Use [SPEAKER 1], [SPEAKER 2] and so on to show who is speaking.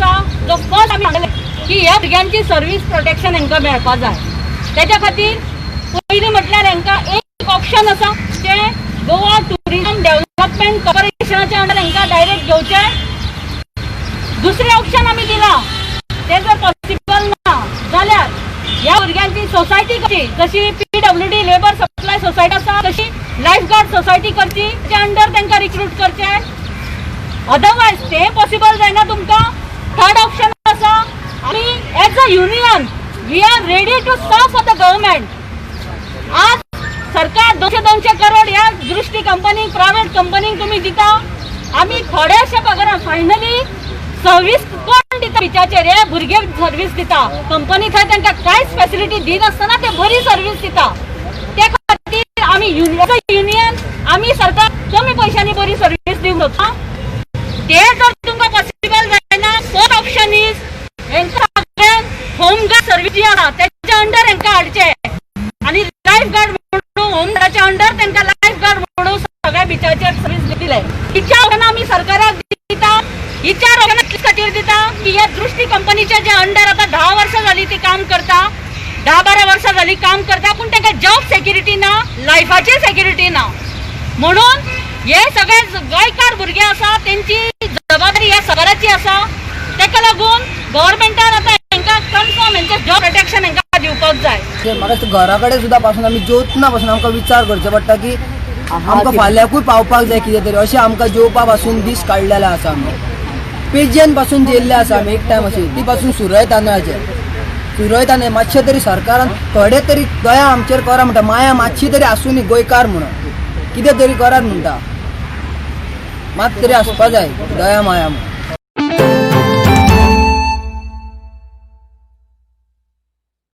[SPEAKER 1] आसा जो फर्स्ट आमी सांगले की ह्या भुरग्यांची सर्वीस प्रोटेक्शन हांकां मेळपा जाय. तेच्या खातीर पयलीं म्हटल्यार हांकां एक ऑप्शन आसा, तें गोवा टुरिझम डेव्हलपमेंट कॉर्पोरेशनाच्या अंडर हांकां डायरेक्ट घेवचें. दुसरें ऑप्शन आमी दिलां, तें जर पॉसिबल ना जाल्यार ह्या भुरग्यांची सोसायटी करची. जशी पीडब्ल्यूडी लेबर सप्लाय सोसायटी आसा, तशी लायफ गार्ड सोसायटी करची, तेच्या अंडर तांकां रिक्रूट करचें. अदरवायज तें पॉसिबल जायना तुमकां, थर्ड ऑप्शन आसा, आमी as a union we are ready to serve for the government. आज सरकार 200-200 करोड ह्या दृष्टी कंपनीक, प्रायव्हेट कंपनीक तुमी दिता. आमी थोड्याशा पगारान फायनली सर्वीस कोण दिता बिचाचेर? हे भुरगे सर्वीस दिता. कंपनी थंय तांकां कांयच फॅसिलिटी दिनासतना ते बरी सर्वीस दिता. ते खातीर आमी युनियन आमी सरकार कमी पयशांनी बरी सर्वीस दिवंक सोदता. ते जर तुमकां पॉसिबल जायना, फोर्थ ऑप्शन is हेंकां सगळ्यांक होमगार्ड सर्वीस जी आसा तेच्या अंडर हेंकां हाडचे आनी लायफ गार्ड म्हणून, होमगार्डाच्या अंडर तांकां लायफ गार्ड म्हणून सगळ्या बिचाचेर सर्वीस दिले. ही चार ऑप्शन आमी सरकाराक दिता. ही चार ऑप्शन खातीर दिता की ह्या दृष्टी कंपनीच्या जे अंडर आतां 10 वर्सां जाली ती काम करता, 10-12 वर्सां जाली काम करता, पूण तांकां जॉब सेक्युरिटी ना, लायफाची सेक्युरिटी ना. म्हणून हे सगळे गोंयकार भुरगे आसा, तेंची जबाबदारी ह्या सरकाराची आसा. ताका लागून गव्हर्मेंटान आतां हेंकां कन्फर्म हेंचें जॉब प्रोटेक्शन हेंकां दिवपाक जाय.
[SPEAKER 2] ते म्हाका दिसता घरा कडेन सुद्दां पासून आमी जेवतना पासून आमकां विचार करचो पडटा की आमकां फाल्यांकूय पावपाक जाय कितें तरी. अशें आमकां जेवपा पासून दीस काडलेले आसा. आमी पेजेन पासून जेल्ले आसा आमी एक टायम अशी. ती पासून सुरय तांदळाचेर, सुरय तांदळ. मातशें तरी सरकारान थोडे तरी दया आमचेर करा म्हणटा. माया मातशी तरी आसूं न्ही गोंयकार म्हणून, कितें तरी करात म्हणटा. मात तरी आसपा जाय दया माया म्हणून.